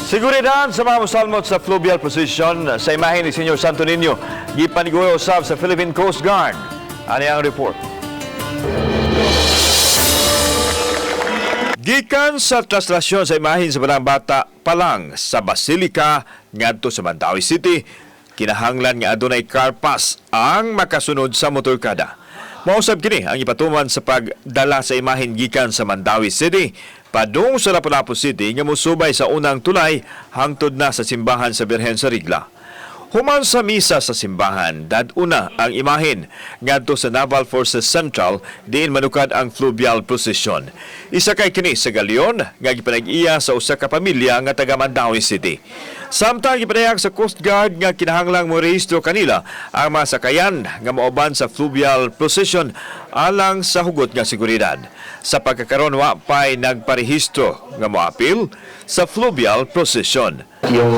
Seguridad sa mga musalmot sa fluvial procession sa imahe ni Señor Santo Niño, gipaniguro usab sa Philippine Coast Guard. Ani ang report. Gikan sa traslasyon sa imahen sa Balaang Bata pa lang sa Basilica ngadto sa Mandaue City, kinahanglan nga adunay car pass ang makasunod sa motorkada. Mausab kini ang ipatuman sa pagdala sa imahen gikan sa Mandaue City padung sa Lapu-Lapu City nga mosubay sa unang tulay hangtod na sa simbahan sa Birhen sa Rigla. Human sa misa sa simbahan, dad-una ang imahen ngadto sa Naval Forces Central diin manukad ang fluvial procession. Isakay kini sa galyon nga gipanag-iya sa usa ka pamilya nga taga Mandaue City. Samtang gipanayag sa Coast Guard nga kinahanglang morehistro kanila ang mga sakayan nga moauban sa fluvial procession alang sa hugot nga seguridad. Sa pagkakaron, wa pay nagparehistro nga moapil sa fluvial procession. Yung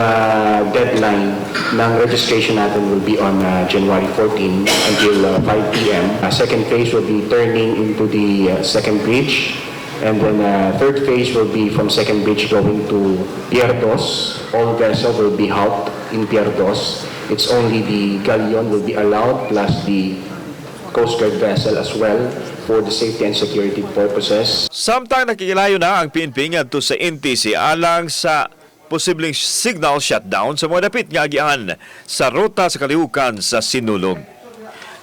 deadline ng registration natin will be on January 14 until 5 p.m. Second phase will be turning into the second bridge. And then third phase will be from second bridge going to Pier Dos. All vessel will be halt in Pier Dos. It's only the galleon will be allowed plus the Coast Guard vessel as well for the safety and security purposes. Samtang nakikilayo na ang PNP ngadto sa NTC alang sa posibleng signal shutdown sa mga dapit nga agian sa ruta sa kalihukan sa Sinulog.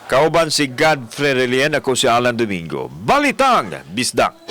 Kauban si Godfrey Relien, ako si Alan Domingo. Balitang Bisdak.